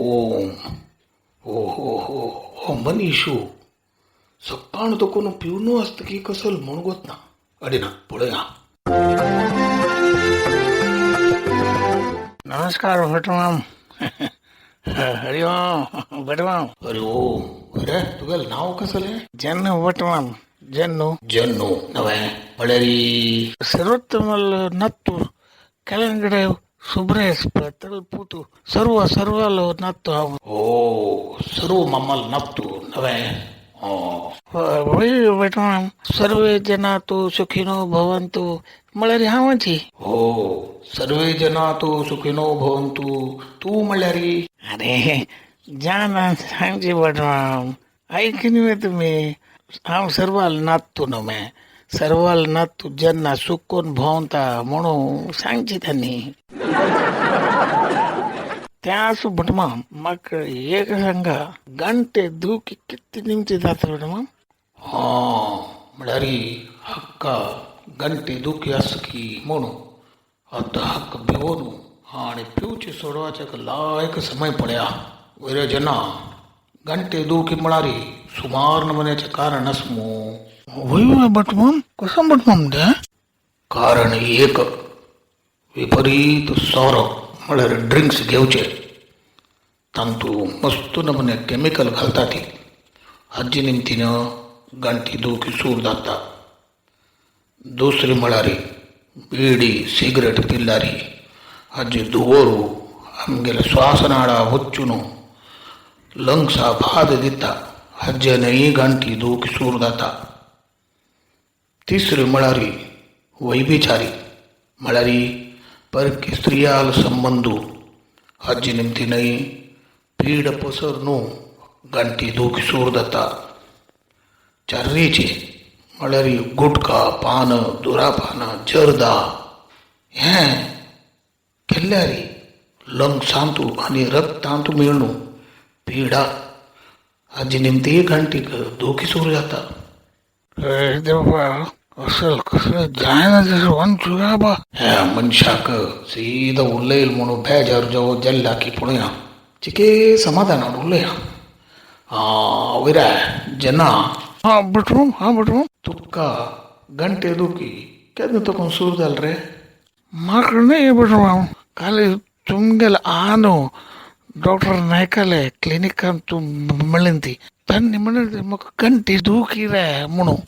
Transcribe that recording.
ओम हो हो हो हो मनीशू सकाळ तो पिवनू आसता की कसल म्हूण गोत ना अडे ना पळया. नमस्कार भटमाम. हरिओम भटमाम. अरे ओम, अरे तुगेलें नांव कसलें? जन्नू भटमाम, जन्नू. जन्नू नवें म्हळ्यार सर्वोत्तमल नत्तू कलंगडे सुब्रेस तलपुतू सर्व सर्वालो नत्तू हांव. हो सर्व मम्मल नत्तू नवें. वय भटमाम, सर्वे जना तू सुखिनो भवंतु म्हळ्यार हांवाची. हो सर्वे जना तू सुखिनो भवंतु तू म्हळ्यार? अरे जाना सांगची भटमाम, ऐकनी वे तुम्ही. हांव सर्वाल नातू नव्हे, सर्वाल नातू जेन्ना सुकून भोंवता म्हणून सांगची त्यांनी. त्याच भटमाम, म्हाका एक सांगा, घंटे दुखी कितले निमती जाता भटमाम? हा म्हळ्यार हक्का घंटे दुखी आसा की म्हणून आतां हक्क भिवोन आनी पिवचे सोडवाचे लायक समय पळया. वयर जना घंटे दुखी म्हळ्यार सुमार नमुन्याचें कारण आसा मू. वय भटमाम, कसो भटमाम तें? कारण एक, विपरीत सोरो म्हळ्यार ड्रिंक्स घेवचे, तांतू मस्त नमुने केमिकल घालता ती, हाजी निमतीन गांठी दुखी सूर जाता. दुसरी म्हळ्यार बिडी सिगरेट पिल्लारी हाजी धुंवरू आमगेले श्वासनाळा वचून लंग्सा बाद दिता, हाजेनय गांठी दुखी सूर जाता. तिसरी म्हळ्यार वैभिचारी म्हळ्यार परकी स्त्रियाल संबंदू, हाजी निमतीनय पीड पसर न्हू गांठी दुखी सूर जाता. चार्रीचे म्हळ्यार गुटखा पान दुरापान जर्दा हें केल्यार लंग्सांतू आनी रक्तांतू मेळ्ळू पिडा, हाजी निमती गांठीक दुखी सूर जाता. अरे देवा, असल कसं जायना तसं वंचू बा. ह्या मनशाक सीधा उलयल म्हणून बेजार जावं जाल्ल्या की पळया चिके समाधानान उलया. वयरा जेन्ना. हा भटमाम, हा भटमाम. तुका घंटे दुखी केन्ना तुका सूर जाल रे? म्हाका न्ही भटमाम, काल तुमगेले आनो डॉक्टर नायकाले क्लिनिकान तूं मेळ्ळें ती, तांणी म्हणलें म्हाका घंटी दुखी रे म्हणून.